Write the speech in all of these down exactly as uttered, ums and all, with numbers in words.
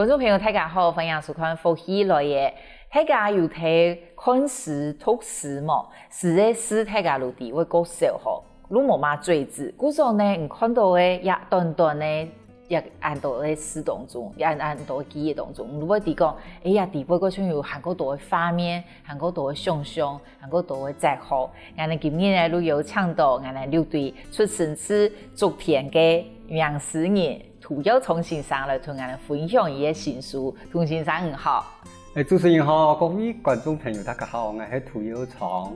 觀眾朋友，大家好，歡迎收看《福氣來了》。大家有在看詩、讀詩無？詩个字大家都知會較少吼，都無麼嘴子。故所呢，你看到个這短短个這恁多个詩當中，這恁多个記憶當中，你會知講，哎呀，底背个像有還較多个畫面，還較多个想像，還較多个哲學。𠊎等今日呢，就邀請到𠊎等六堆出身自竹田个名詩人 涂耀昌先生來同𠊎等分享佢个新書。涂先生你好。欸，主持人好，各位觀眾朋友，大家好，𠊎係涂耀昌。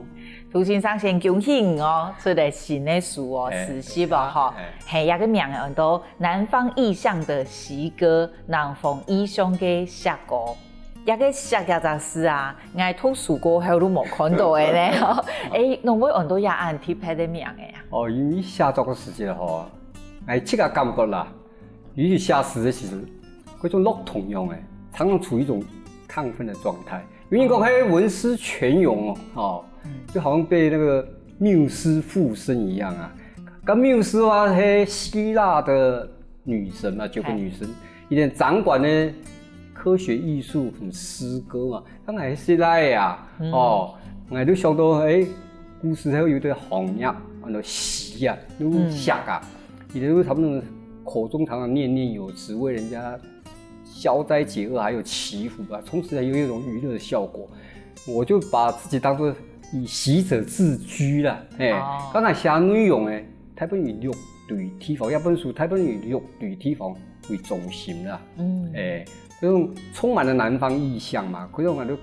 涂先生先恭喜你哦，出了新个書哦，欸，詩集哦，吼。欸。係，這个名安到《南方異象的習歌》，南方異象个習歌。這个習這隻字啊，𠊎讀書過後都無看到个呢，吼。欸，仰會安到這恁特別个名个啊？哦，因為寫作个時節吼，𠊎自家感覺啦， 尤其寫詩个時節，該種樂童樣欸，常常處於一種亢奮的狀態。有人講，嘿，文思泉湧哦，哦，嗯。就好像被那個繆斯附身一樣啊。該繆斯的話，嘿，希臘的女神嘛，九個女神，嘿。有點掌管呢科學藝術、很詩歌嘛，當然是希臘啊，嗯。哦，𠊎就想到，欸，古時候有一个行業，安到詩啊，就寫啊。嗯。 也就是他們口中常常念念有詞，為人家消災解厄，還有祈福啊，同時還有一種娛樂的效果。我就把自己當作以習者自居啦，嘿，哦。當然寫內容呢，大部分以六堆地方，這本書大部分以六堆地方為中心啦，嗯。欸，這種充滿了南方意象嘛，可以用來 了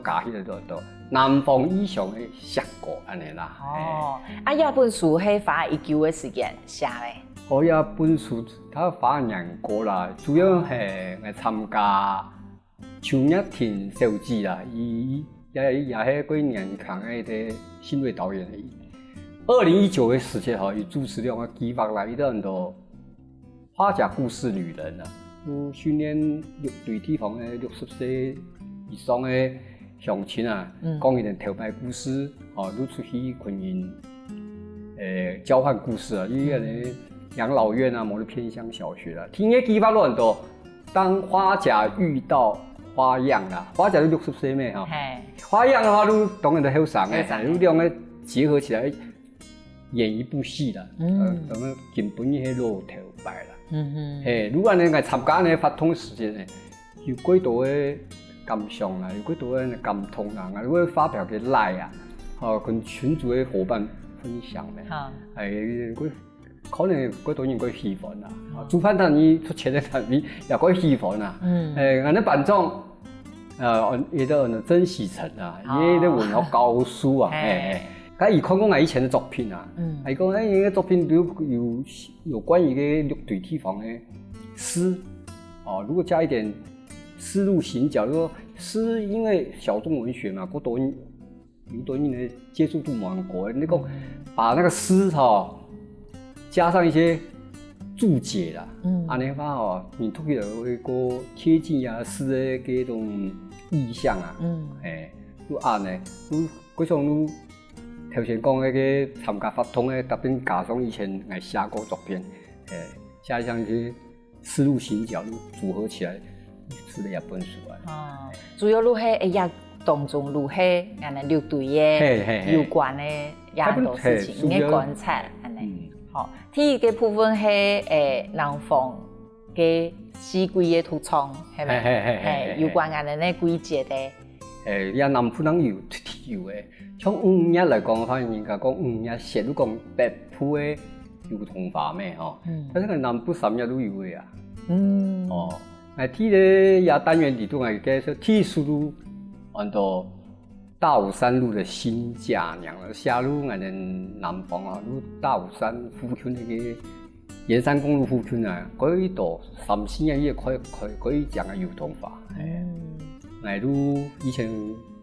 解起來就，就南方異象个習歌恁樣啦。哦，啊，這本書係花幾久个時間寫个？哦，這本書佢花兩年過啦，主要係𠊎參加邱若婷小姐啦，佢也，也係該年輕个新銳導演个。二零一九个時節吼，佢主持兩个計畫啦，佢都很多 花甲故事旅人啊，有訓練六堆地方个六十歲以上个鄉親啊，嗯。講佢等頭擺故事，哦，就出去跟人，欸，交換故事啊，因為呢，養老院啊，無就偏鄉小學啦，聽个地方都很多，當花甲遇到花樣啦，花甲就六十歲咩哈，嘿。花樣的話，就當然就後生个，後生个。有兩个結合起來， 演一部戲啦，嗯。呃，當然根本係老頭擺啦。嗯哼。嘿，如果呢，𠊎參加呢活動个時間呢，有幾多个感想啦，有幾多个感動啦，𠊎會發表个Line啊，吼，跟群組个伙伴分享呢。好。欸，有幾，可能有幾多人會喜歡啦。好。啊，主辦單位出錢个單位也會喜歡啦。嗯。欸，𠊎个班長 呃，佢个曾喜成啊，哦。佢个文學教授啊，嘿。嘿，嘿。佢看過𠊎以前个作品啊，嗯。佢講，欸，你个作品有，有，有關於个六堆地方个詩，哦，如果加一點絲路行腳，就說詩因為小眾文學嘛，不多，有多人个接觸度無恁高，你講把那個詩吼，加上一些註解啦，嗯。恁樣个話吼，你讀起來會較貼近啊詩个這種意象啊，嗯。欸，就恁樣，就，就像你頭先講个參加活動个，特別加上以前𠊎寫過作品，欸，加上一些 絲路行腳就組合起來出了一本書啊。哦，主要就係，欸，這當中就係𠊎等六堆个嘿，嘿，嘿。有關个這恁多事情，大部分，嘿，主要个觀察，恁樣。嗯。好，第一个部分係，欸，南方个四季个特長，係無？嘿，嘿，嘿，嘿，嘿，嘿。有關𠊎等个季節个。欸，這南部人有特有个，像五月來講个話，人家講五月雪，就講北部个 油桐花咩吼，嗯。但是南部三月都有个啊。嗯。哦，𠊎第一个這單元裡肚，𠊎个說第一首就安到大武山路的新嫁娘了，寫就𠊎等南方啊，就大武山附近那個沿山公路附近啊，可以到三四月也可以，可以，可以講个油桐花。嗯。𠊎就以前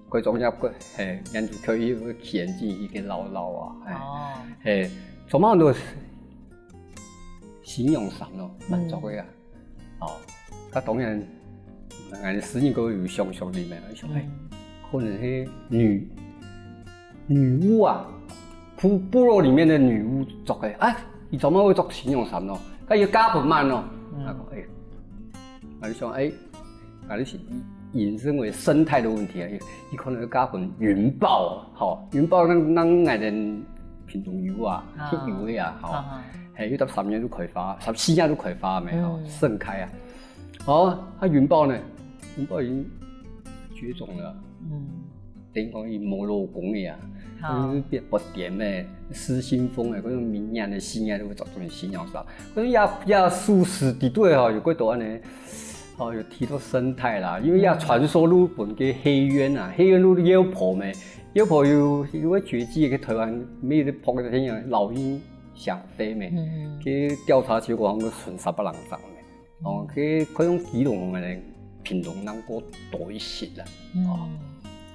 佢種入个，嘿，原住區有个田地，一个老老啊，嘿。哦。嘿，做麼个形容詞咯，嗯。滿足个啊。哦，佢當然，𠊎詩人都有想像力嘛，想，嘿，嗯。可能係女，女巫啊，部，部落裡面的女巫作个，啊，佢做麼个會作形容詞咯？佢有加分滿咯，嗯。啊，欸， 𠊎就想，哎，𠊎就係引申為生態个問題啊，佢，佢可能會加分雲豹，吼，雲豹𠊎等屏東有啊，啊。去游个啊，吼，啊哈。嘿，有到三月就開花，三四月就開花咩，吼，嗯。盛開啊。哦，啊雲豹呢？雲豹已經絕種了。嗯。等於講佢無老公个啊，啊。佢變發癲咩，失心瘋个，可能明年个四月就會造成新陽燒。可是這，這樹屎底肚吼，有幾多恁呢？ 哦，有提到生態啦，因為這傳說就分該黑鳶啊，黑鳶就妖婆咩，妖婆有，有个絕技，在台灣每日撲个天啊，老鷹想飛咩，嗯。去調查結果好像係三百零隻咩。哦，嗯。去看用基隆个呢，屏東人較多一些啦。嗯。哦，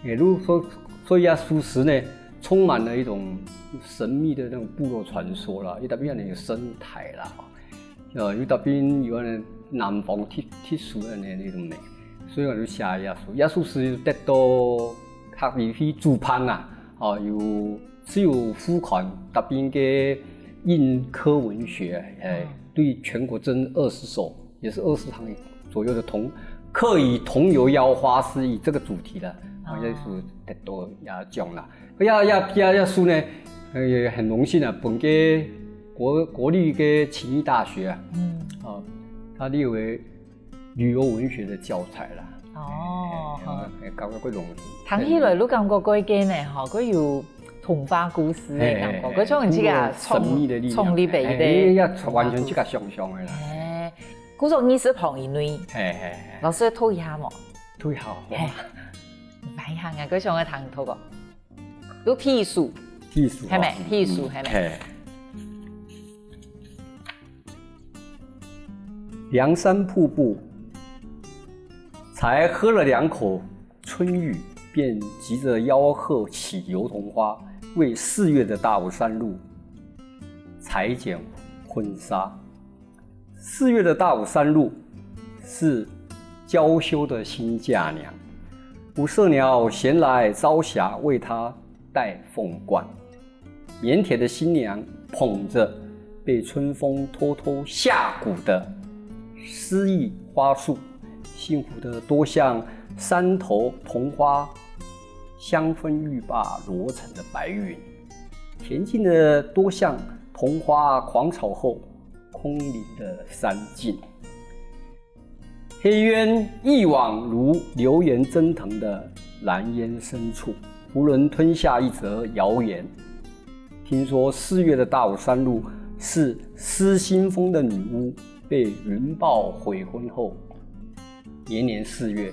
也就是說，所以啊，樹屎呢，充滿了一種神秘的那種部落傳說啦，一大片的生態啦。 呃，有特別有恁呢南方特，特殊个那，那種美，所以𠊎就寫這首。這首詩得到客委會主辦啊，哦，有自由副刊特別个印刻文學，哎，嗯。對全國徵二十首，也是二十行左右的童，客語童謠妖花詩以這個主題的，啊，哦。這首得到這獎啦。 哎呀呀，這，這書呢，呃，也很榮幸啊，分該國，國立个勤益大學啊，嗯。哦，佢列為旅遊文學的教材啦。哦，哎，哎，哎，感覺較榮幸。聽起來，你感覺該个呢，吼，較有童話故事的感覺，嘿，嘿，嘿。較像你這個有神秘的力量。創，創立的一個，哎，哎，哎，完全這個想像的啦。哎，故所你是朋友呢，嘿，嘿，嘿。老師讀一下無？讀一下，好啊。嘿。 蠻好啊，佢想愛聽讀哦。讀第一首，第一首哦。係無？第一首，嗯，係無？嘿。梁山瀑布，才喝了兩口春雨，便急著吆喝起油桐花，為四月的大武山路裁剪婚紗。 四月的大武山路是嬌羞的新嫁娘，五色鳥銜來朝霞為她戴鳳冠。腼腆的新娘捧著被春風偷偷下蠱的詩意花束，幸福得多像山頭桐花香氛浴罷羅成的白雲。恬靜的多像桐花狂草後 空靈的山徑。黑鳶一往如流言蒸騰的藍煙深處，囫圇吞下一則謠言。聽說四月的大武山路是失心瘋的女巫被雲豹悔婚後，年年四月，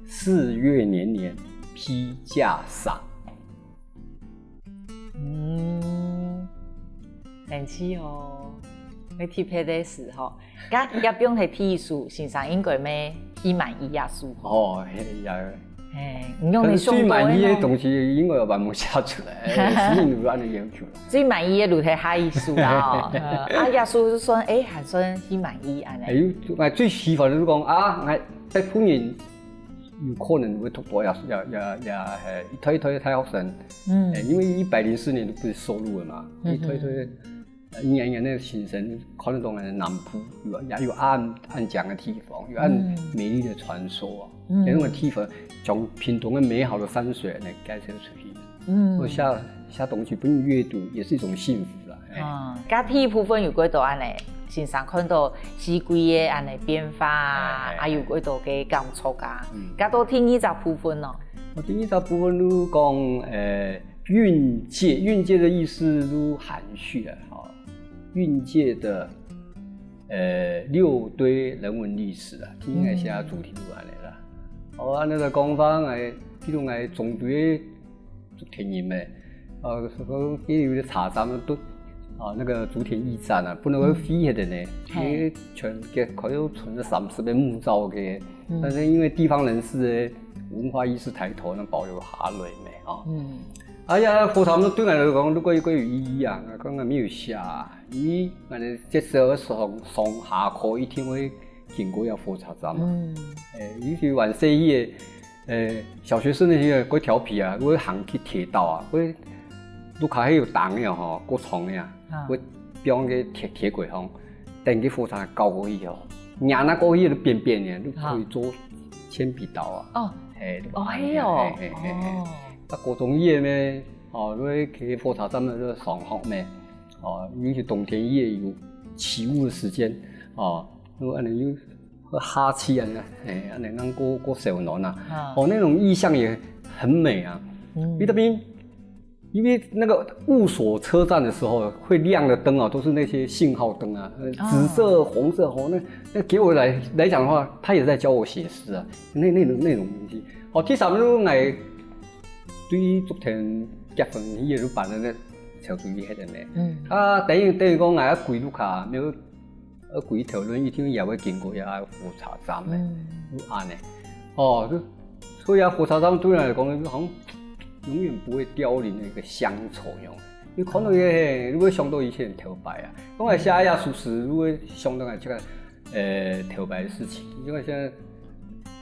四月年年披嫁賞。 嗯，生趣哦，會特別个事吼。該這邊係第一首，先生應該乜最滿意這首吼。哦，係啊。嘿，你用你想到个呢？可是最滿意个東西應該有辦法寫出來，哎，是有恁呢要求啦。最滿意个就係下一首啦，哦。呃，啊，這首就算，哎，還算最滿意恁呢。哎，𠊎最喜歡个係講啊，𠊎在本人 有可能會讀到也，也，也，也，嘿，一代一代个大學生，嗯。欸，因為一百零四年就不是收錄了嘛，嗯哼。一代一代个，呃，一年一年个新生看得到个南部，有，也有恁，恁靚个地方，有恁，嗯。美麗个傳說啊，嗯。有恁个地方，將屏東个美好个山水來介紹出去。 嗯。或者寫，寫東西分人閱讀，也是一種幸福啦。欸。嗯，該第一部分有幾多恁呢？先生看到四季个恁呢變化啊，欸，欸。啊，有幾多个感觸啊。嗯。該到第二隻部分呢？哦，第二隻部分就講，呃，韻界，韻界个意思就含蓄啊，吼。韻界个，呃，六堆人文歷史啊，第一个寫主題就恁呢啦。嗯。哦，恁呢个講法，欸，譬如講中堆 竹田人咩，呃，所以有个車站都，啊，那個竹田驛站啊，本來會廢忒个呢，嗯。嘿。因為全个可能存了三十个木造个，嗯。但是因為地方人士个文化意識抬頭，那保留下來咩，哦。嗯。哎呀，火車站對𠊎來講，如果，如果有意義啊，剛剛沒有寫啊，因為𠊎等這時候上，上下課一定會經過這火車站嘛。嗯。欸，尤其還細个， 欸，小學生个時節，較調皮啊，會行去鐵道啊，會，路口係有釘个吼，較長个啊，啊。會放个鐵，鐵軌項，等个火車經過去吼，拿那个个扁扁个，就可以做鉛笔刀啊。哦，嘿，哦，嘿哦，嘿嘿嘿嘿。哦，啊，高中毕业咩，哦，就去火车站个上学咩，哦，尤其冬天也有起雾的时间，哦，就安尼又下去安尼，哎，安尼样过过小暖啊。哦，那种意象也很美啊。嗯，你特别因为那个雾锁车站的时候，会亮的灯啊，都是那些信号灯啊，呃，紫色、红色、红，那那给我来来讲的话，他也在教我写诗啊，那那种那种东西。哦，第三个就是来对昨天结婚，也是办的那小主意还在呢。嗯，啊，等于等于讲，哎，要跪路卡，没有，呃，跪头轮一定也会经过呀火车站呢，嗯，就安呢。哦，就所以啊，火车站对我来讲，就好像永远不会凋零的一个乡愁一样。你看到个，嘿，你会想到以前头摆啊。讲个写呀，书时，你会想到个这个，呃，头摆的事情。因为现在，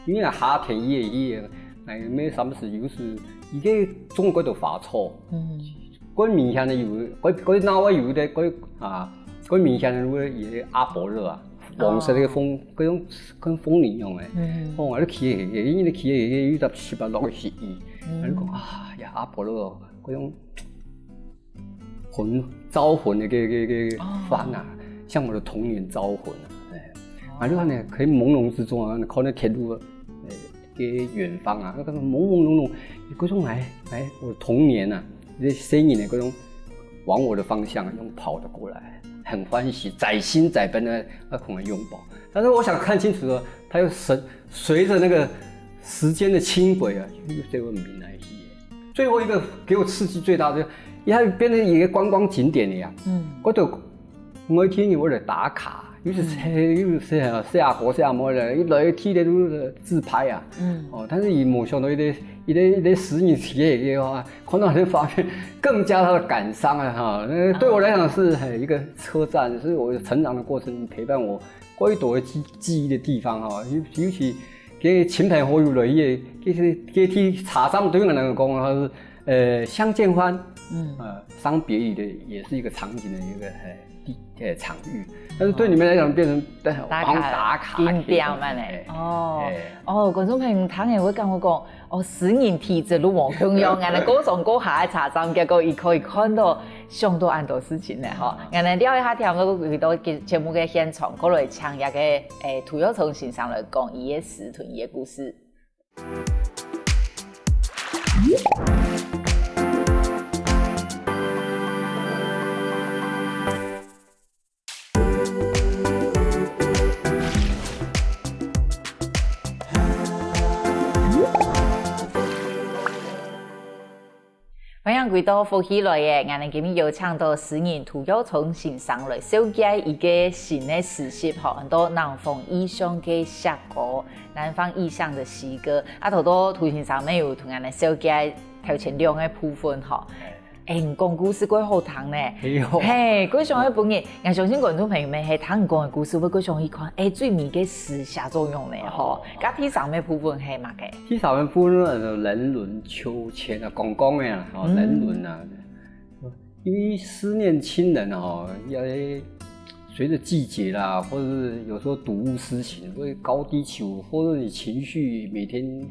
因为夏天也也，哎，没啥么事，有时一个中国都发错，嗯，更明显的有，更更闹个有的，更啊，更明显的有个阿勃勒啊。 黄色个风，哦，跟跟风铃一样诶。嗯，哦，啊，你企个，因为你企个有搭七八落个血意，嗯，啊，你讲啊呀，阿勃勒，嗰种魂招魂个个个个饭啊，哦，像我的童年招魂啊，哎，哦，啊，你看呢，可以朦胧之中啊，你看那铁路，哎，个远方啊，那个朦朦胧胧，有嗰种哎哎，我的童年啊，这些年的嗰种，往我的方向用跑的过来，很欢喜，载心载奔的要跟我拥抱。但是我想看清楚了，他又随随着那个时间的轻轨啊，又又对我抿来一些。最后一个给我刺激最大的，它变成一个观光景点一样。嗯，我都我一天有为了打卡，又是黑又是黑啊，是啊，国是啊，么的，一来一去的都是自拍啊。嗯，哦，但是以某想到一个一个一个十年前的话，看到那个画面，更加他的感伤啊哈。那对我来讲是很一个车站，是我成长的过程陪伴我过一朵记记忆的地方哈。尤尤其给亲朋好友来也，其实给去茶站对我来讲，它是呃相见欢，嗯，呃相别离的，也是一个场景的一个呃地呃场域。但是对你们来讲，变成打卡，打卡景点嘛呢。哦，哦，观众朋友，听人会感觉讲，哦，诗人体质都无共样，俺个高中过下个茶站，结果一可以看到，想到恁多事情呢，吼。俺个聊一下天，回到节目个现场，过来请一个诶，涂耀冲先生来讲伊个诗同伊个故事。 欢迎回到福氣來了，𠊎等今日有請到詩人涂耀沖先生來紹介一個新个詩集吼，安到南方異象个詩歌，南方異象的詩歌。啊，頭到涂先生乜有同𠊎等紹介頭前兩個部分吼。誒，你講故事蓋好聽呢。係哦。係，蓋想愛分人，𠊎相信觀眾朋友們係聽你講个故事會蓋想去看，誒，最尾个詩寫作用呢吼。該第三個部分係麼个？ 第三个部分呢，人輪秋千啊，講講个啊，吼，人輪啊。因為思念親人哦，也隨著季節啦，或者是有時候睹物思情，會高低起伏，或者你情緒每天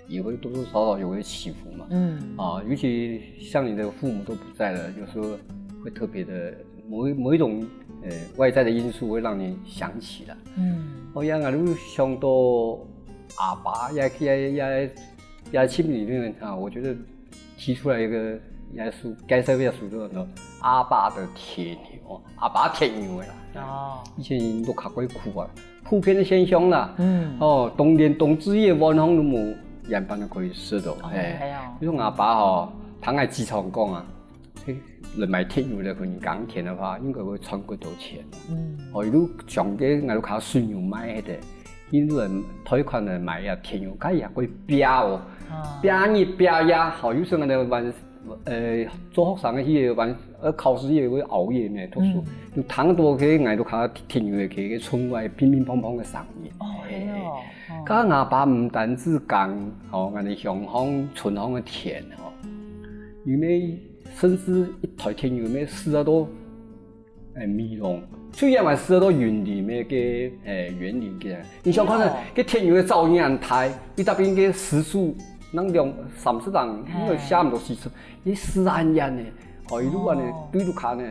也會多多少少有些起伏嘛。嗯，啊，尤其像你的父母都不在了，有時候會特別的某一某一種呃外在的因素會讓你想起來。嗯，哦，也啊，你想到阿爸也也也也親人裡面啊，我覺得提出來一個也是該社會屬於阿爸的鐵牛，阿爸鐵牛的啦。哦，以前都較會苦啊，普遍的現象啦。嗯，哦，冬天冬至夜晚上都無，一般都可以食到。哎，比如阿爸吼，聽𠊎經常講啊， 來買鐵牛來分你耕田的話，應該會賺幾多錢。嗯，哦，一路上个，𠊎都靠水牛賣个，一路來貸款來買呀，鐵牛，佢也會飆哦，飆日飆夜，好，有時候呢，晚，呃，做學生个去晚，呃，考試也會熬夜呢，讀書，就聽到个，𠊎都靠鐵牛个，个窗外乒乒乓乓个聲音。哦，係哦，哦，佢阿爸毋單止耕，哦，𠊎个鄉項、村項个田，哦，因為 甚至一台鐵牛咩駛啊到，誒，美濃，雖然還係到雲林个个，誒，園林个，你想看呢，哦。个天牛个造型恁大，佢特別个時速，能兩三十人，嘿。因為寫毋到四十，你四十人呢，哦，一路安呢，哦。對路看呢，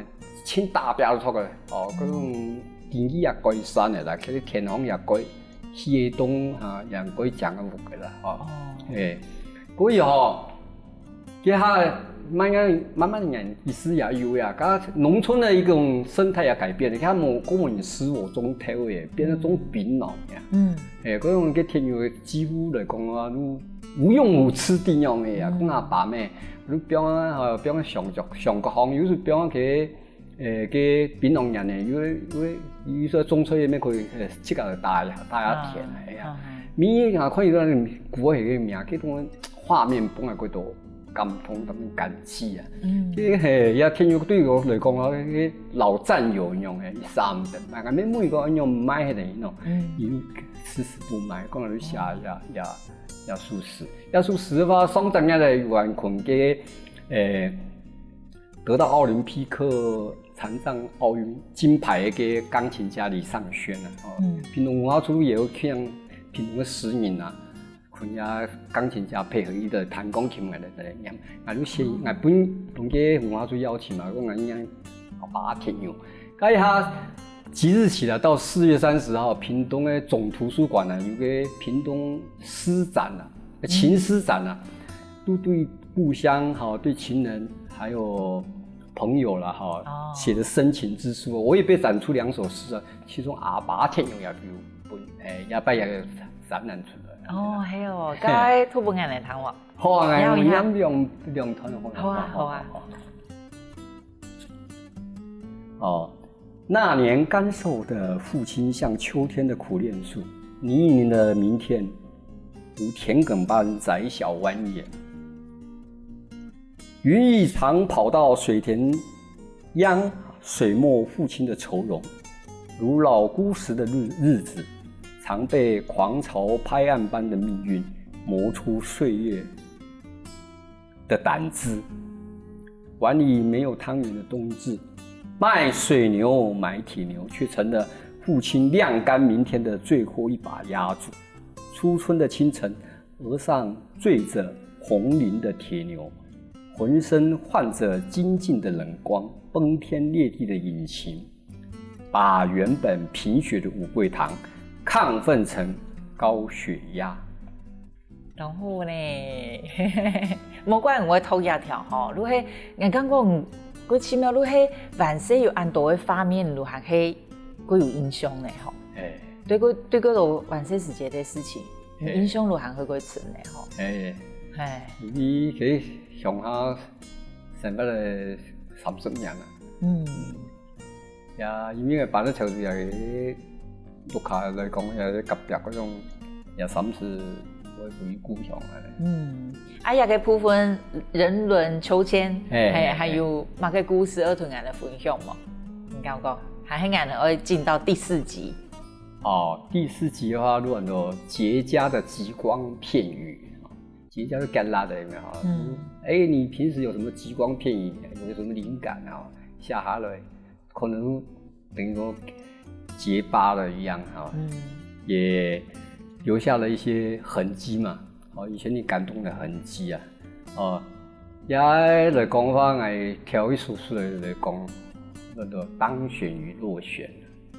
盡大標出个，哦，嗯。各種天氣也改善个啦，其實天空也改，西東哈也改講个屋个啦，哦，哦。誒，所以吼， 這下慢慢慢慢个人意識也有呀，佢農村个一種生態也改變了，佢無，過無人食我種豆个，變成種檳榔呀。嗯。誒，該種个天牛个幾乎來講啊，都無用武之地樣个呀。嗯。講阿爸咩，你放啊，吼，放啊上角上角行，有時放啊去，誒，个檳榔園呢，有有有時種出來咩可以，誒，自家打一下打一下田啊，啊，哎呀。啊，啊。你啊，看有个人古个名，這種畫面本來過多。 感動，當感激啊。嗯。這个，嘿，也天佑對我來講啊，个老戰友一樣个，一生的，嘛，每每个人用買个呢，嗯。有時時都買，講來寫也，也，也舒適。也舒適个話，上隻月个有人困个，誒，得到奧林匹克殘障奧運金牌个鋼琴家李尚軒啊，哦，嗯。屏東文化處也有請屏東个市民啊， 分這鋼琴家配合佢个彈鋼琴个人來念，𠊎就寫，𠊎本本个文化處邀請嘛，講𠊎念阿爸天佑。該一下即日起啦，到四月三十號，屏東个總圖書館啊，有个屏東詩展啊，情詩展啊，都對故鄉哈，對情人，還有朋友啦哈，哦。寫的深情之書，我也被展出兩首詩啊，其中阿爸天佑也有分，誒，也被也有展覽出來。哦，係哦，該讀分𠊎來聽哦。 好啊，要，要。我念兩，兩段好了。好啊，好啊。哦，那年干瘦的父親像秋天的苦楝樹，泥泞的明天如田埂般窄小蜿蜒。雲翳常跑到水田 央水沒父親的愁容，如老姑時的日，日子，常被狂潮拍岸般的命運磨出歲月的膽汁。碗裡沒有湯圓的冬至，賣水牛買鐵牛，卻成了父親晾乾明天的最後一把壓鑿。初春的清晨， 額上綴著紅綾的鐵牛，渾身泛著金鏡的冷光，崩天裂地的引擎，把原本貧血的五桂堂亢奮成高血壓。當好呢，無怪𠊎會讀這條吼，就係，𠊎感覺，嗯，過奇妙，就係還係有恁多个畫面，就還係過有印象呢吼。哎。對過，對過多還係時節个事情。 嘿。印象都還係過深个吼。嘿。嘿。你去鄉下生活了三十年啊。嗯。也因為搬到潮州也，屋下來講，也隔壁該種，也算係會歸故鄉啊。嗯。啊，這個部分，人倫秋千，嘿，嘿，嘿，還有麼个故事愛同𠊎來分享無？你講講，還係𠊎等愛進到第四集。 哦，第四集的話，錄很多絕佳的吉光片羽，絕佳的干拉的有沒有？嗯。哎，你平時有什麼吉光片羽？有什麼靈感啊？寫下來，可能等於說結疤了一樣哈，嗯。也留下了一些痕跡嘛。哦，以前你感動的痕跡啊。哦，也來講話，𠊎挑一首詩來，來講，那個當選與落選。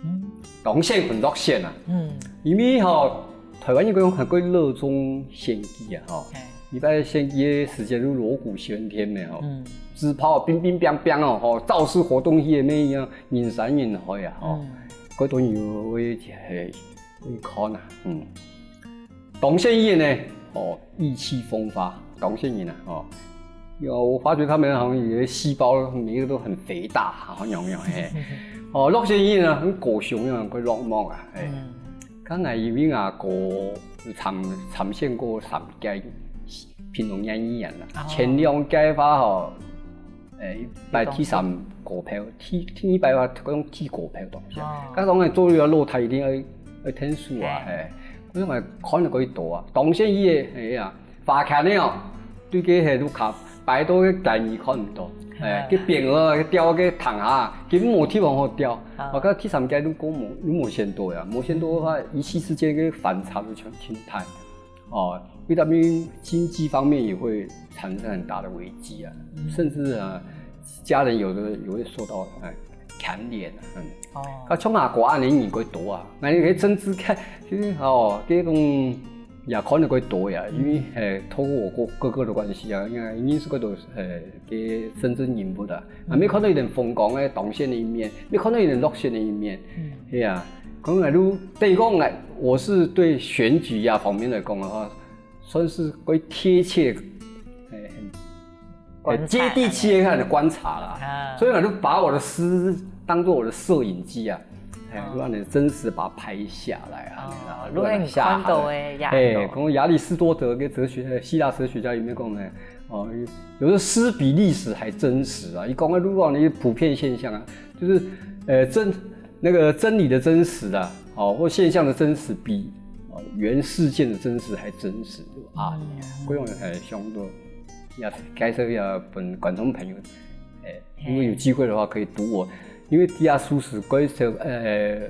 嗯。當選分落選啊。嗯。因為吼，臺灣人講還過熱衷選舉啊，吼。嘿。一般選舉个時間就鑼鼓喧天个吼，嗯。紙炮乒乒乓乓哦，吼，造勢活動去个咩樣，人山人海啊，吼。嗯。該當然會，會，會看啊，嗯。 當選以後呢，哦，意氣風發，當選人啊，哦，有，我發覺他們好像有些細胞每一個都很肥大，好像有，嘿。哦，落選以後呢，很高雄一樣，很落寞啊，嘿。嗯。剛才因為啊，過參，參選過三屆屏東縣議員啦，哦。前兩屆話吼， 誒，一擺第三高票，第，第二擺話，講第高票當選。哦。該當然做了老大一定愛，愛𢯭手啊，嘿。嘿。所以𠊎看了幾多啊，當選以後，哎呀，花錢了哦，對該係路卡，擺到該間你看毋到。哎，个匾額啊，个吊个糖啊，根本無地方好吊。啊。哦，該第三屆都講無，都無錢多呀，無錢多个話，一夕之間个反差就全，全大。哦，因為他們經濟方面也會產生很大的危機啊，甚至啊，家人有的也會受到，哎，牽連啊，嗯。哦。啊，像阿哥恁樣人過多啊，那你可以政治看，就是哦，這種也看得過多呀，因為，哎，透過我哥，哥哥的關係啊，因為認識過多，哎， 个政治人物啊，啊，沒看到一點風光个當先个一面，沒看到一點落選个一面，係啊，講來就等於講來，我是對選舉啊方面來講的話，算是最貼切，欸，很，很接地氣个觀察啦。啊。所以呢，就把我的詩當作我的攝影機啊，哎，就讓你真實把它拍下來啊，哦，然後讓你下海。如果你看到的呀，哎，講亞里士多德个哲學，希腊哲學家有沒有講呢？ 哦，有的詩比歷史還真實啊！你講个路上的一些普遍現象啊，就是，呃，真，那個真理的真實啊，哦，或現象的真實比，哦，原事件的真實還真實啊！嗯。這種，呃，相對也介紹一下分觀眾朋友，哎，如果有機會的話，可以讀我，因為這首詩是關於，呃，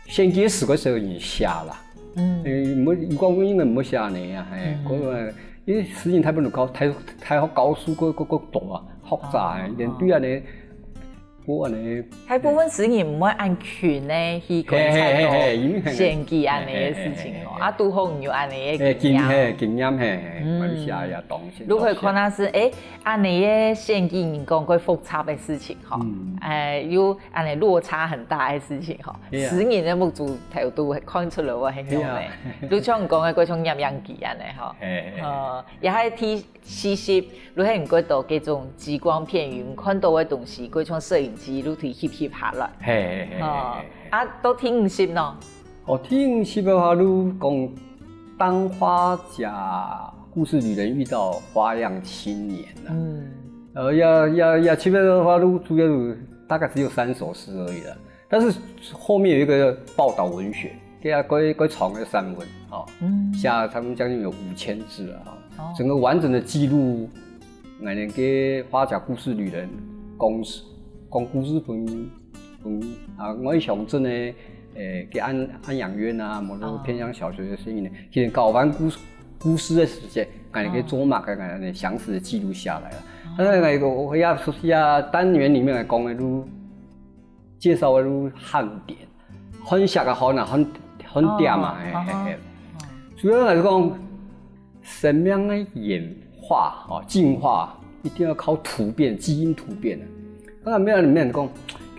選舉時个時候已經寫了。 嗯。欸，毋好，有講應該毋好寫呢啊，嘿，嗯。因為詩人大部分都教，大，大學教書个，个，个多啊，學者啊，哦。連對恁呢，無恁呢。大部分詩人毋會恁勤呢，去觀察到，嘿，嘿，嘿，嘿，因為，選舉恁呢个事情哦，嘿，嘿，嘿，嘿。啊，拄好有恁呢个經驗。嘿，經，嘿，經驗，嘿，嘿，嗯。馬來西亞也當先，你可以看到是，欸，恁呢个選舉人講過複雜个事情吼，嗯。欸，有 恁呢落差很大个事情吼，係啊。詩人个目珠頭都看出來會恁樣呢。係啊。就像你講个，過像攝影機恁呢吼。係，係，係。呃，也還第四十，就係你過多這種激光片，你看到个東西，過像攝影機，就對翕翕下來。係，係，係，哦，係，係。啊，到第五十呢？哦，第五十个話，就講當花甲故事旅人遇到花樣青年啊。嗯。呃，也，也，也，基本上的話，就主要有，大概只有三首詩而已啦。 但是後面有一個報導文學，對啊，該，該長的散文，哦，嗯。寫差不多將近有五千字了哈。哦。整個完整的記錄，𠊎等个花甲故事旅人講，講故事分，分，啊，外鄉鎮的，欸，个安，安養院啊，無論偏鄉小學的聲音呢，哦。其實搞完故事，故事的時間，𠊎等个做麼个，𠊎等詳實的記錄下來了。哦。但是那個，我要說一下單元裡面來講的，就 介紹个就漢典，漢室个漢啊，漢，漢典嘛，哦，嘿，嘿，嘿。哦。主要來講，生命个演化，哦，進化，一定要靠突變，基因突變啊。當然，沒有，沒有人講，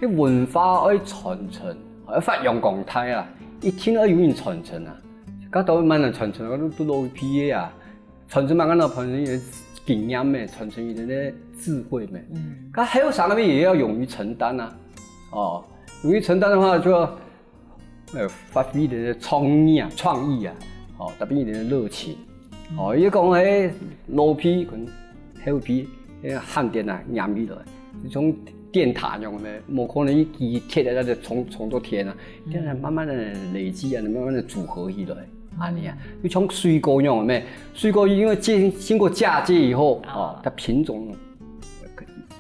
這文化愛傳承，愛發揚光大啊，一定要有人傳承啊。該都慢慢傳承，都，都老一輩个啊。 傳承嘛，講到傳承佢个經驗咩，傳承佢个智慧咩。嗯。該後生个也要勇於承擔啊。哦，勇於承擔的話，就要，呃，發揮你个創意啊，創意啊，哦，特別你个熱情。哦，嗯。也講，欸，老輩跟後輩，欸，漢典啊，黏起來。 像電塔樣个咩，無可能一支鐵个，那就衝，衝到天啊。嗯。這樣慢慢的累積啊，慢慢的組合起來，恁呢啊，就像水果樣个咩，水果因為經，經過嫁接以後，啊。哦，它品種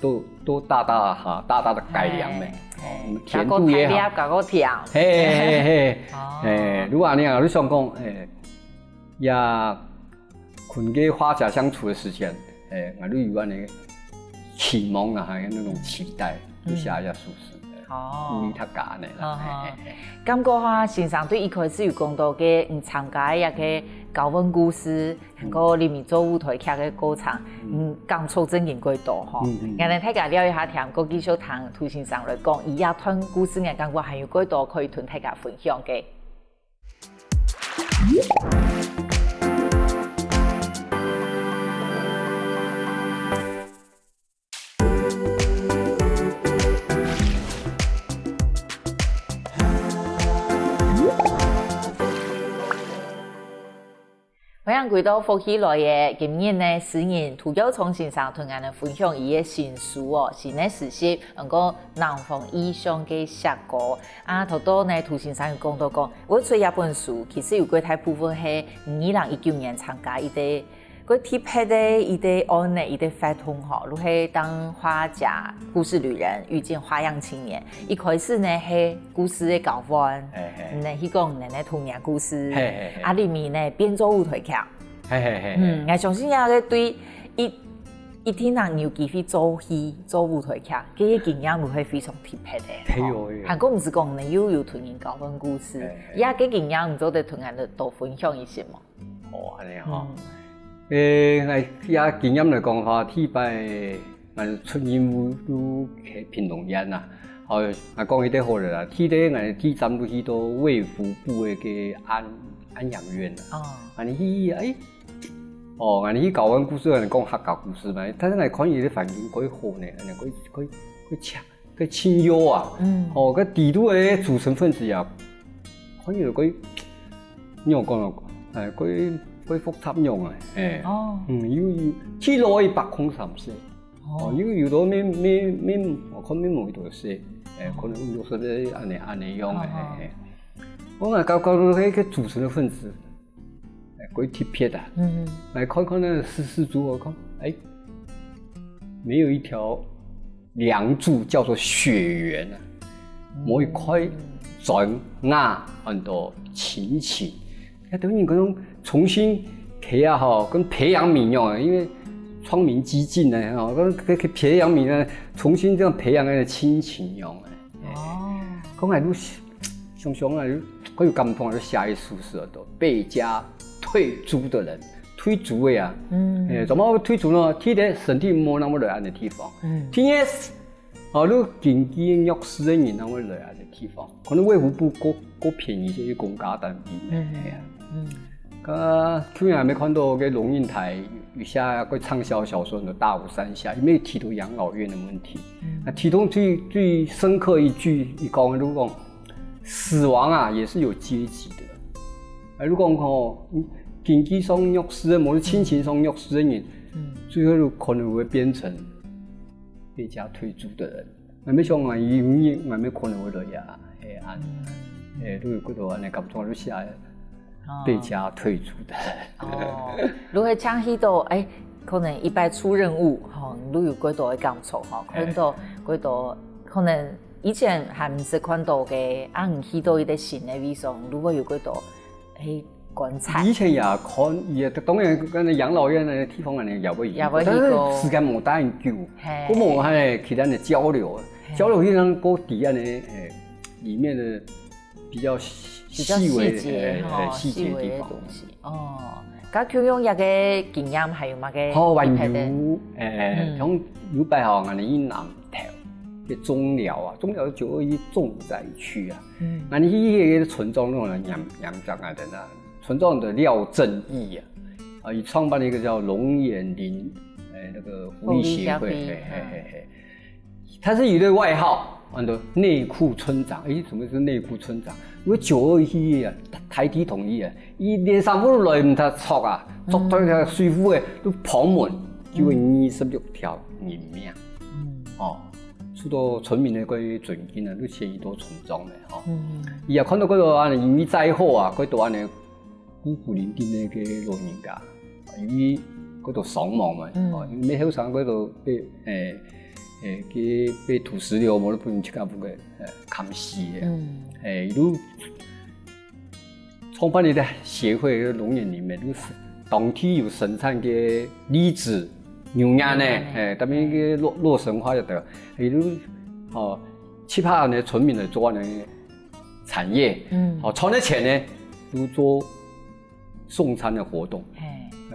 都，都大大哈，大大的改良咩。哎，哦，甜度也好。加個大粒，加個甜。嘿，嘿，嘿，嘿。哦。哎，如果恁呢啊，你想講，哎，呀， 跟个畫家相處个時間，欸，𠊎都有恁呢期望啊，還有那種期待，嗯。就寫一下書詩，哦。鼓勵大家恁呢啦。哦，嘿，嘿，嘿。感覺哈，先生對一開始有講到个，你參加个該个交換故事，嗯。還有裡面做舞台劇个過程，嗯。嗯，感觸真經過多吼。嗯，嗯。𠊎等大家尞一下，聽過繼續聽涂先生來講，佢這段故事，𠊎感覺還有過多可以同大家分享个。 歡迎回到福氣來了，今日呢，詩人涂耀昌先生同𠊎等分享佢个新書哦，新个詩集，安到《南方異象》个詩歌。 啊，頭到呢，涂先生有講到講，會出這本書，其實有過大部分係二零一九年參加一個个特別个一个案例，一个活動吼，就係當畫家故事旅人遇見花樣青年。一開始呢係故事个交換，嘿嘿呢去講人个童年故事，嘿嘿嘿啊裡面呢變做舞台劇。嘿嘿嘿，嗯，𠊎相信啊，个對一一定人有機會做戲、做舞台劇，這个經驗就會非常特別个。對哦對哦還過毋係講呢，又有同人交換故事嘿，嘿呀，个經驗毋做得同人多分享一些嘛。哦，恁樣哈。誒，𠊎也經驗來講哈，第一擺𠊎出任務就去屏東縣啊，好，𠊎講一个好了啦，第一个𠊎第一站就去到衛福部个个安安養院啊，哦，恁樣去，哎，哦，恁樣去交換故事，恁樣講客家故事嘛，但是𠊎看佢个環境蓋好呢，恁樣蓋蓋蓋強。个親友啊，嗯哦，个底肚个組成分子啊，可以有个，你有講到，哎，个个複雜樣啊，哎，哦，嗯，有有，去落一百空三十，哦，哦，有有的没没没，我看没某一多些，哎，可能有十个按呢按呢样，哦哎哎，我讲搞搞到那个组成的分子，哎，个特别啊，嗯，来看看那个四四组，我看，哎，没有一条梁柱叫做血缘啊，某一块砖啊，很多亲情，那等于讲重新培养哈，跟培养皿一样啊，因为窗明几净呢，哈，跟跟培养皿呢，重新这样培养那个亲情一样啊。哦，讲来都想想啊，可以感动，就写一首诗啊，都被家退租的人，退租的啊，嗯哎，怎么退租呢？第一，身体没那么热安的地方，嗯第二，哦，你经济弱势的人那么热安的地方，可能卫福部过过便宜这些公家单位，嗯哎呀，嗯，个去年还没看到个龙应台有下个畅销小说的《大武山下》，因为提到养老院的问题，嗯那其中最最深刻一句，一讲就讲，死亡啊也是有阶级的。啊，如果讲吼，嗯经济上弱势的，或者亲情上弱势的人，嗯最后可能会变成被家退租的人。那没想啊，有人那没可能会落呀，哎啊，哎，都有个多安尼，搞不好就下被家退租的。哦，如果像去到，哎，可能一擺出任務，吼，你有幾多个感觸，吼，看到幾多，可能以前還毋識看到个，啊，你去到一個新个位所，你會有幾多，哎，觀察。以前也看，也當然跟養老院个地方安尼也會去，也會去但是過時間無大久，嘿我無還其他的交流，嘿交流非常多底下呢，哎，裡面的比較細比較細微的細節吼，哎哎細節的地方細微的東。西。哦，該共樣一個經驗，還有麼个好，還特別的？有，哎，嗯像有擺吼，𠊎等去南投，个中寮啊，中寮九二一重災區啊，嗯𠊎等去迄個村長那種人，楊楊長啊等啊，村長的廖正義啊，啊，佢創辦了一個叫龍眼林，哎，那個福利協會，福利協會嘿嘿嘿嘿。他是有一個外號，安到內褲村長。誒，什麼是內褲村長？因為九二一啊，台地動亂啊，佢連衫褲都來毋得著啊，著對條水褲誒，都旁門，救了二十六條人命。嗯哦，受到村民的个尊敬啊，都寫一多村長的吼。嗯佢也看到嗰個啊，因為災後啊，嗰度安尼孤苦伶仃的个老人家，因為嗰度傷亡嘛，嗯哦，因為後生嗰度被誒誒佢被土石流，無論分自家屋个誒砍死的，嗯誒，都創辦一個協會，龍眼林面，都是當地有生產个梨子、牛奶呢，牛奶誒，特別个洛洛神花就得，也都哦，七八个村民來做呢產業，嗯好賺的錢呢，都做送餐的活動。嘿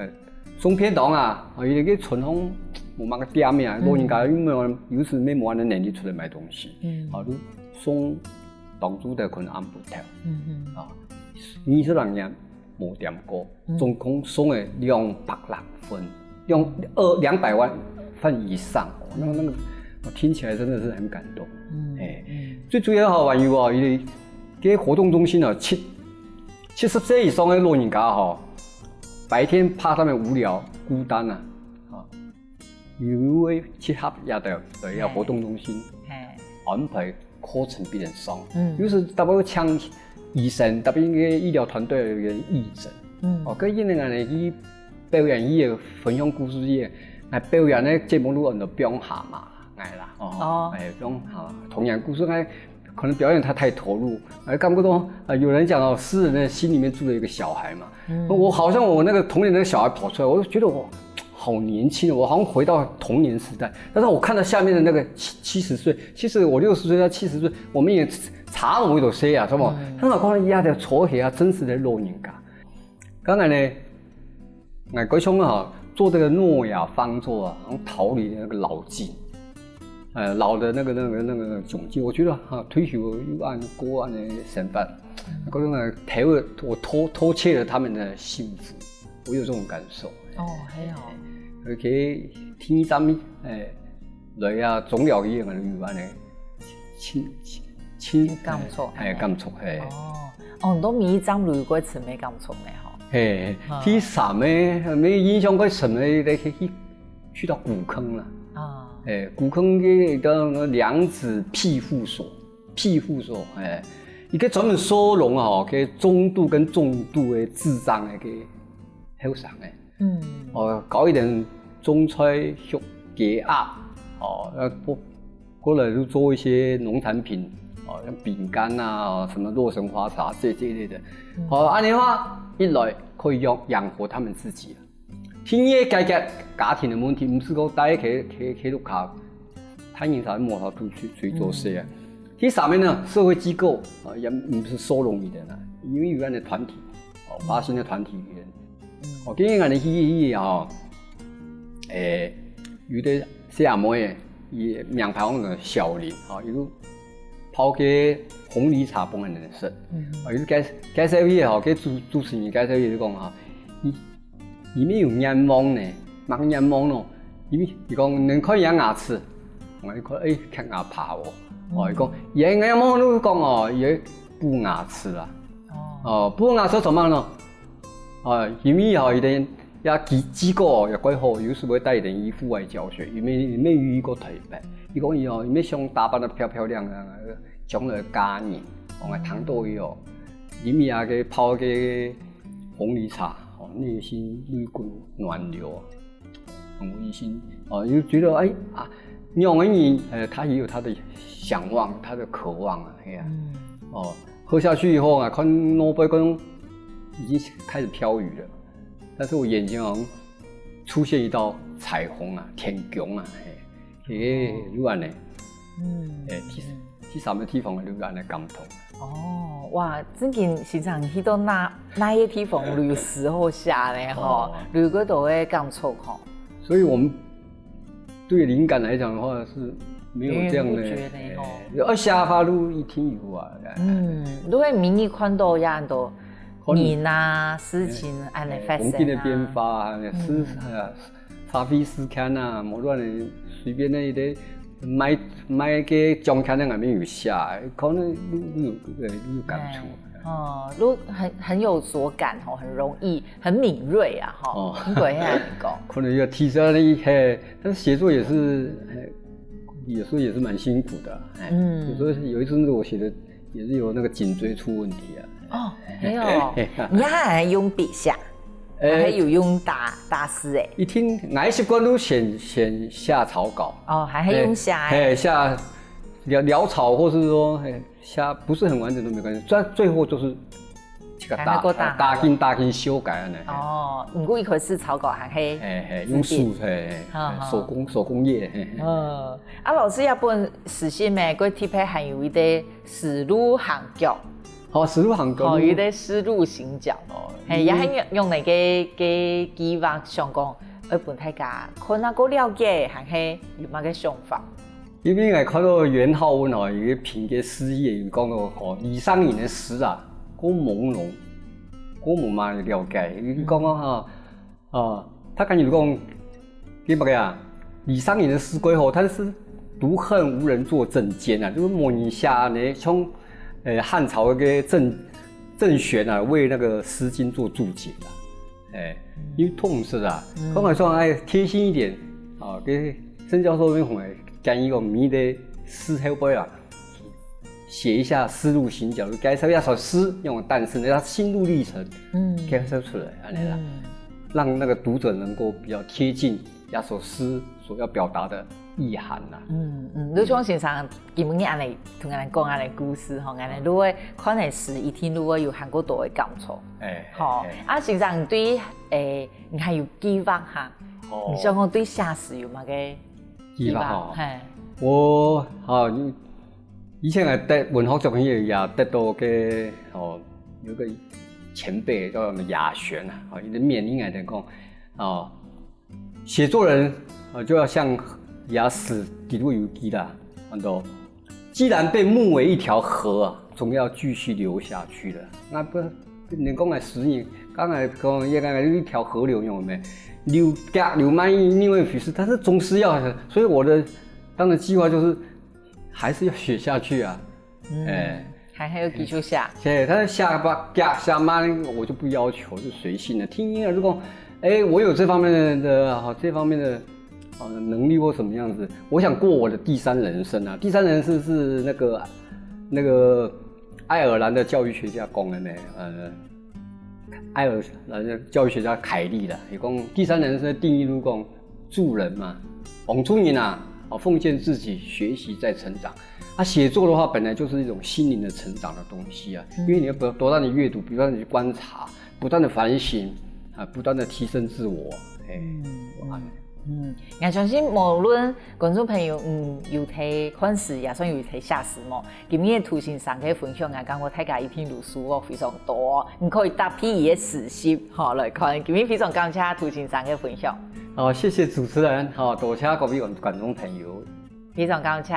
哎，送便當啊，啊，有个村項無麼个店呀，嗯老人家又沒有，有時沒無恁个能力出來買東西，嗯啊，就送當晝个可能暗晡頭嗯嗯啊，二十零年無點過，嗯總共送了兩百零份，兩呃兩百萬份以上，哦，那那個我聽起來真的是很感動。嗯哎嗯最主要好玩有哦，因為這些活動中心呢，七七十歲以上的老人家哈，白天怕他們無聊孤單啊，啊，有會集合呀的，對，要活動中心嘿安排課程俾人上，嗯有時大部分請醫生，特別个醫療團隊有人義診，嗯哦，跟因為呢，佢表演个，分享故事个，來表演个節目都安到放下嘛，哎啦，哦，哦。哎，放下嘛，童年故事，哎，可能表演他太投入，哎，感觉到，呃，有人讲哦，诗人的心里面住了一个小孩嘛，嗯。我好像我那个童年那个小孩跑出来，我就觉得我好年轻哦，我好像回到童年时代。但是我看到下面的那个七七十岁，其实我六十岁到七十岁，我们也差不多岁啊，是吧？嗯。很好看到一样的错觉啊，真实的老人家。刚才呢，哎，高兄啊，做这个诺亚方舟啊，然后逃离那个老境，呃，老的那个那个那个窘境，我觉得哈，退休又安过安的生活，可能呢，陪我我偷偷窃了他们的幸福，我有这种感受。哦，还有，OK，第二站，哎，来啊，总了一样的旅伴呢，亲亲亲，感触，哎，感触，哎。哦，哦，你都每一站旅过什么感触呢？哈。嘿，第三个，没印象个什么的，去去到古坑了。啊，哎，古坑个一个量子庇护所，庇护所，哎，一个专门收容哦，给中度跟重度的智障的个后生的。嗯，哦，搞一点种菜畜鸡鸭，哦，要不过来就做一些农产品，哦，像饼干啊，什么洛神花茶这这一类的。嗯，好，安尼话一来可以养养活他们自己了。第二个解决家庭的问题，毋是讲大家企企企屋下，太阳晒，无法度去去做事啊。第三个呢，社会机构啊，也毋是收容伊个啦，因为有安尼团体，哦，发新的团体，哦，今日安尼去去吼，诶，有个小阿妹，伊名牌王的小林，吼，伊就泡个红梨茶分人食，哦，伊介介绍伊吼，个主主持人介绍伊就讲吼，伊伊面有愿望呢，么个愿望咯？伊伊讲能看伊个牙齿，我一看，诶，看牙爬哦，哦，伊讲伊个愿望就讲哦，伊个补牙齿啊，哦，补牙齿做么呢？ 啊，因为吼，佢等也技技高也怪好，有時會帶佢等去戶外教學，因為因為有一个台北，佢講佢哦，佢想打扮得漂漂亮亮，將來嫁人，講个聽到佢哦，因為啊个泡个紅梨茶，哦，內心有一股暖流啊，很溫馨，哦，就覺得哎啊，仰个人，呃，他也有他的向往，他的渴望啊，嘿啊，哦，喝下去以後啊，看外背講已經開始飄雨了。 但是我眼前好像出現一道彩虹啊，天空啊，嘿，嘿，就安尼，嗯，哎，第第三个地方就安尼感動。哦，哇，正經先生去到哪哪个地方旅遊時候下呢？吼，旅遊都會感觸吼。所以我们对灵感来讲的话是没有这样的，源源不绝的吼。哎，要下发路一定有啊。嗯，如果明日看到有很多人啊、事情安尼发生啊，环境的变化啊，是啊，咖啡师看啊，无论你随便那一个卖卖个中餐的外面有下，可能有有有有感触。哦，都很很有所感哦，很容易，很敏锐啊，哈，哦，很会啊，你讲，可能要提升了一些，但是写作也是，哎，有时候也是蛮辛苦的，哎，嗯，有时候有一阵子我写的也是有那个颈椎出问题啊。哦，没有，你还用笔下，还有用打打字哎，一听，我习惯都先先下草稿，哦，还还用下哎，哎，下潦潦草，或是说，哎，下不是很完整都没关系，最最后就是这个打打打进打进修改啊，哦，你故意可是草稿还黑，哎哎，用手，哎，手工手工业，嘿嘿。嗯，啊，老师要不然实现咩？个特别还有一个思路行脚，好，思路行脚，好，有一个思路行脚，哦，嘿，也还用用那个个计划想讲，要分大家看那个了解，还是有么个想法？ 因为我看到元好文哦，有一篇个诗也有讲到吼，李商隐的诗啊，过朦胧，过无嘛了解。有讲到哈，啊，他感觉讲，给么个啊？李商隐的诗过好，但是独恨无人作正笺啊，就是模一下呢，从呃汉朝那个郑郑玄啊，为那个《诗经》做注解啊。 哎，因为同时啊，刚才说哎贴心一点啊，给曾教授那边很建议个，你的诗后背啊，写一下思路行脚，介绍一下首诗用的诞生的，他心路历程，嗯，介绍出来，安尼啦。让那个读者能够比较贴近这首诗所要表达的意涵啦。嗯嗯，就像先生今日恁樣同人讲恁樣故事吼，恁樣就會看个詩，一定就會有還過多个感觸。哎，吼，哎，啊，先生對，誒，你還有計劃哈？哦，你想講對寫詩有麼个計劃？計劃吼，嘿，我好，以前个在文学作品也得到个哦，有个前辈叫什么雅璇啊，哦，一直勉励来讲，哦，写作人啊，就要像雅史迪路有记啦，很多，既然被目为一条河啊，总要继续流下去的。那不，你讲个诗人，刚才讲也刚才有一条河流有没有？流，流慢一另外一回事，但是总是要，所以我的当然计划就是还是要写下去啊。嗯，哎，还还有继续写。对，但是下吧，下下慢，我就不要求，就随性的。听音乐，如果，哎，我有这方面的，好，这方面的，呃，能力或什么样子，我想过我的第三人生啊。第三人生是那个，那个爱尔兰的教育学家讲的呢，呃，爱尔兰的教育学家凯利的，也讲第三人生的定义，如果讲助人嘛，帮助人啊，哦，奉献自己，学习在成长。啊，写作的话，本来就是一种心灵的成长的东西啊，因为你要不断地阅读，不断地去观察，不断地反省，啊，不断地提升自我。哎，嗯，嗯，𠊎相信無論觀眾朋友，嗯，有在看詩，也算有在寫詩無，今日杜先生个分享，𠊎感覺大家一定有收穫非常多，你可以搭配佢个詩集，吼，來看。今日非常感謝杜先生个分享。好，谢谢主持人，好，多谢各位观众朋友。非常感谢。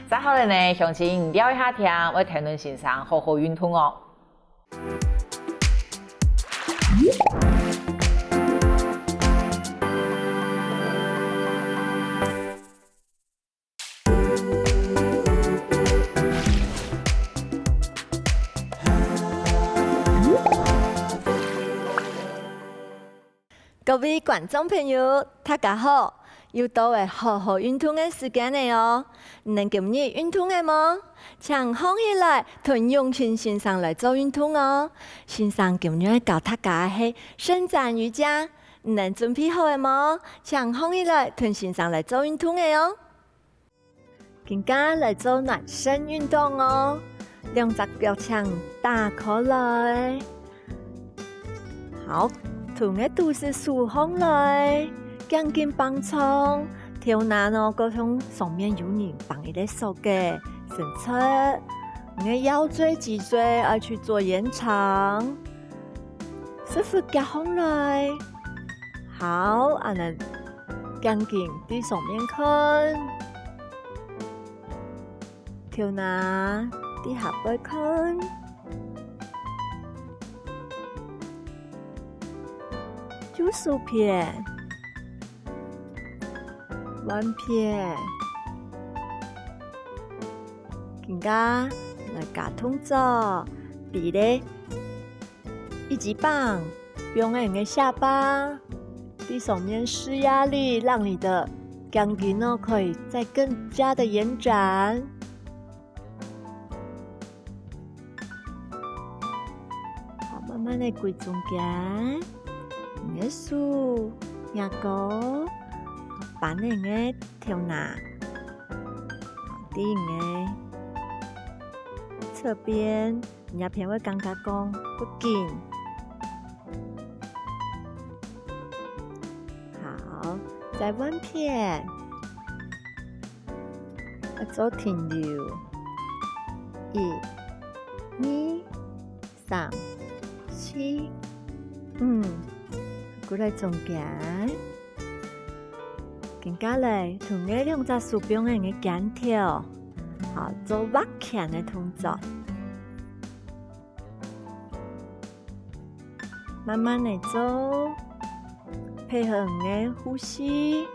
再好了呢，相信你聊一下天，为天伦先生好好运动哦。各位观众朋友，大家好！又到了好好运动个时间了哦！你等今日运动了無？请䟘起來，同永清先生來做运动哦！先生今日教大家个係伸展瑜伽，你等準備好了無？请䟘起來，同先生來做运动了哦！ 今下來做暖身運動哦，兩隻腳請打開來。好，同个肚屎豎䟘來，頸根放鬆，頭那哦，過像上面有人幫你个手个，伸直。你个腰椎、脊椎愛去做延長。屎朏夾䟘來。好，恁仔 頸根對上面看，頭那對下背看，右手片，換片。今下來加動作，比咧 一級棒，放在你个下巴，在上面施壓力，讓你的肩頸哦可以再更加的延展。好，慢慢的歸中間，你个手、額角，扳你个頭那，頂个側邊。 你這片會感覺講不緊。好，再換片。愛做停留。一、二、三、四、五，過來中間。 今下來，同你兩隻手放在你个肩頭，好，做畫圈个動作。慢慢的做，配合你个呼吸。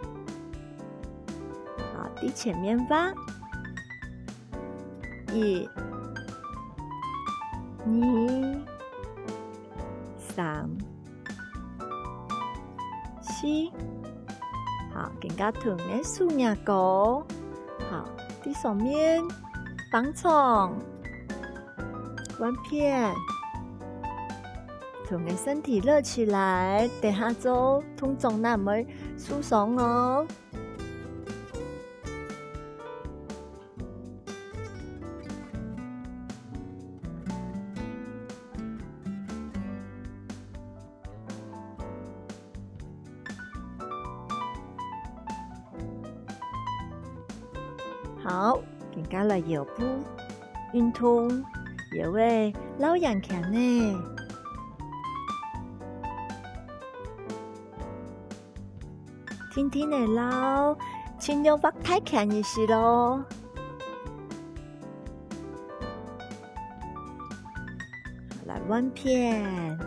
好，在前面畫。一、二、三、 四。好，今下同你个手、額角。好，在上面放鬆，換片。用个身體熱起來，等下做動作，那毋會受傷哦。 好，今下來腰部運動，腰仔摎圓圈呢。定定仔摎，盡量畫大圈一息囉。來換片。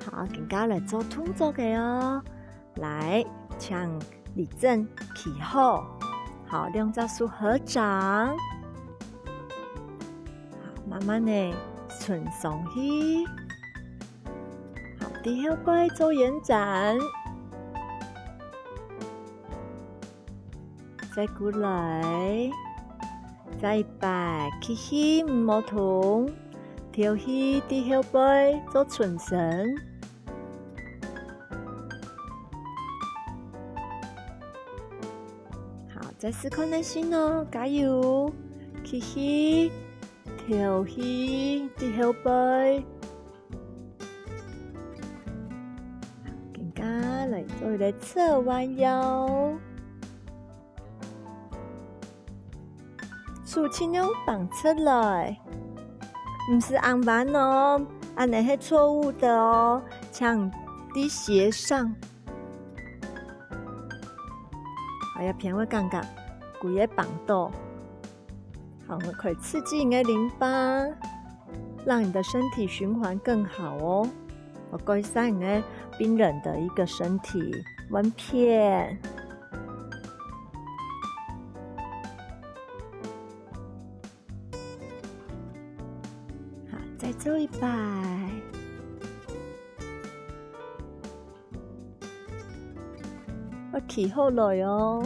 好，今下來做動作个哦。來，請立正，企好。好，兩隻手合掌。好，慢慢仔伸上去。好，在後背做延展。 再過來，再一擺，吸氣毋好動，敨氣在後背做伸伸。好，再試看仔先哦，加油！吸氣，敨氣，在後背。 今下來做一個側彎腰。手盡量放直來，毋使恁彎哦，恁仔係錯誤的哦，請在斜上。哎呀，偏會感覺，歸个放倒。 好，我可以刺激你的淋巴，讓你的身體循環更好哦。我改善你的病人的一個身體，換片。好，再做一擺。 愛企好來哦。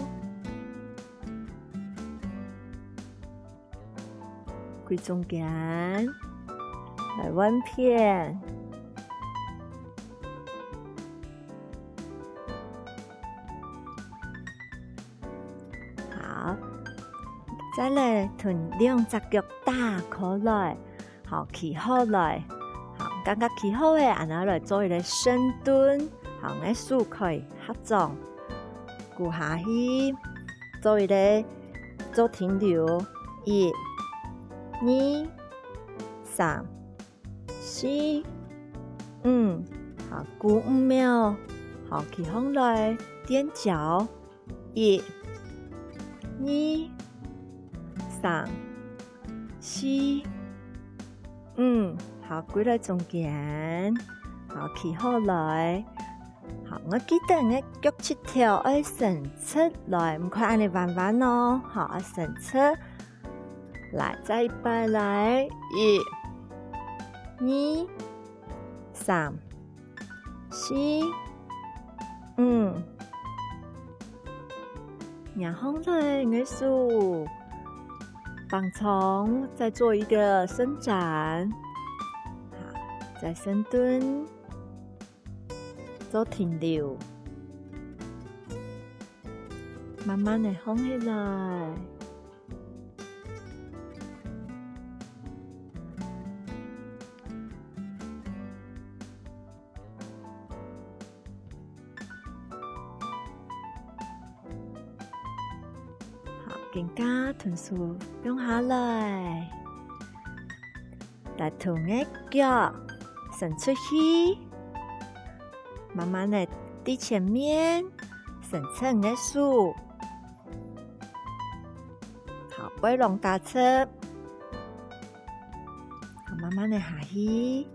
歸中間，來換片。好，再來同兩隻腳打開來。 好，企好來。好，感覺企好咧，恁樣來做一個深蹲。好，𠊎手可以合掌，跍下去，做一個，做停留。一、二、三、四、五。好，跍五秒。好，企䟘來，踮腳。 一、二、三、四、五。好，歸來中間。好，企好來。好，𠊎記得𠊎腳趾頭愛伸直來，毋可以恁樣彎彎哦。好，愛伸直。來，再一擺來。一、二、三、 四、五。然後呢，𠊎手放鬆，再做一個伸展。好，再深蹲，做停留。慢慢仔䟘起來。 好，肩胛同手放下來，來同个腳伸出去，慢慢仔在前面伸伸个手。 好，背囊打直。好，慢慢仔下去，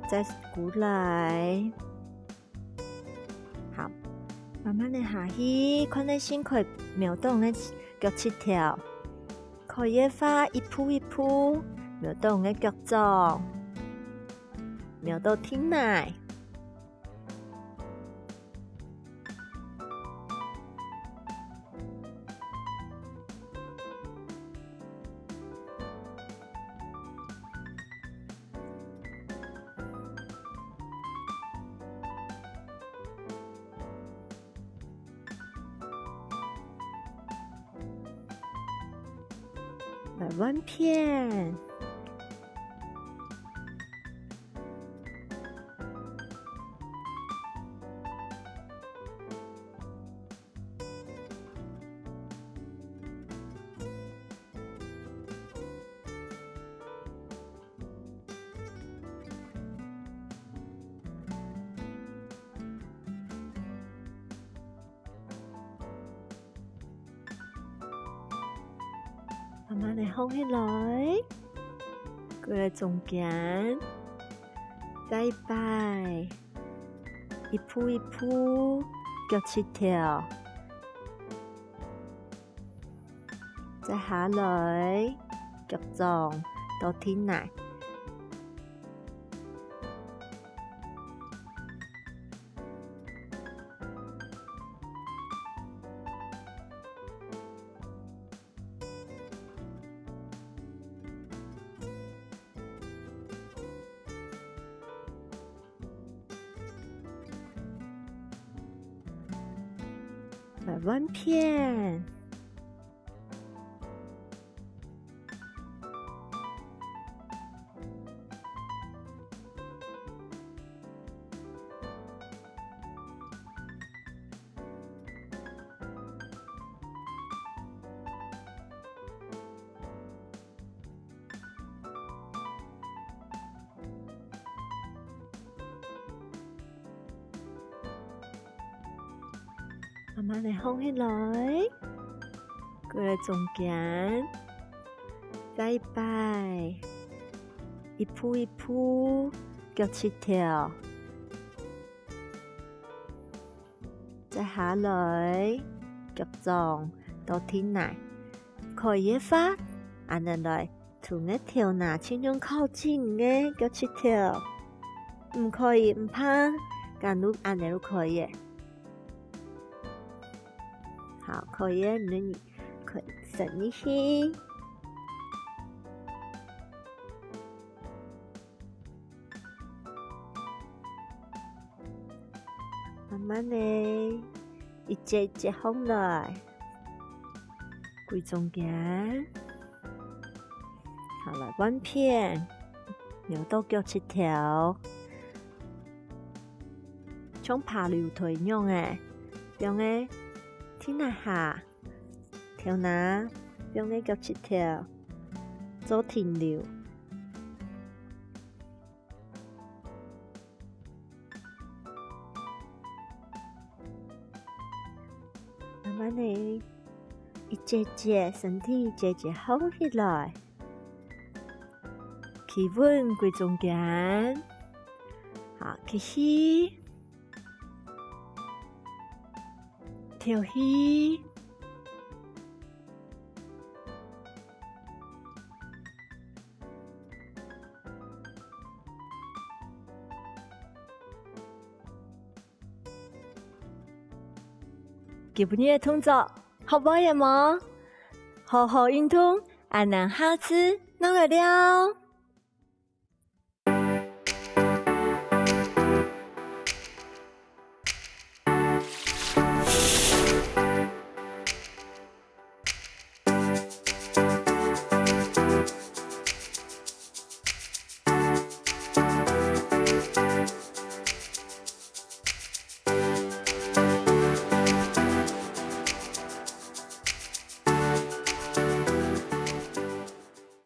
再過來。好，慢慢仔下去，看你身軀摸著你个腳趾頭。 可以个話，一步一步，摸著𠊎个腳掌，摸著地泥。 來換片。慢慢仔䟘起來，過來中間，再擺，一步一步，腳膝頭，再下來，腳掌到地泥。 來換片。 慢慢仔䟘起來，過來中間，再擺，一步一步，腳膝頭，再下來，腳掌到地泥。可以个話，恁仔來 同𠊎頭那盡量靠近𠊎个腳膝頭。毋可以，毋怕，干焦恁仔就可以了。好，可以了，你可以伸入去。 慢慢仔，一節一節䟘來，歸中間。好，來換片，摸著腳膝頭，像爬樓梯樣仔，放个地泥下，頭那放个腳膝頭，做停留。 慢慢仔，一節節，身體一節節䟘起來，企穩歸中間，好，吸氣，敨氣。 今晡日个動作學會了無？好好運動，恁樣下次再來尞。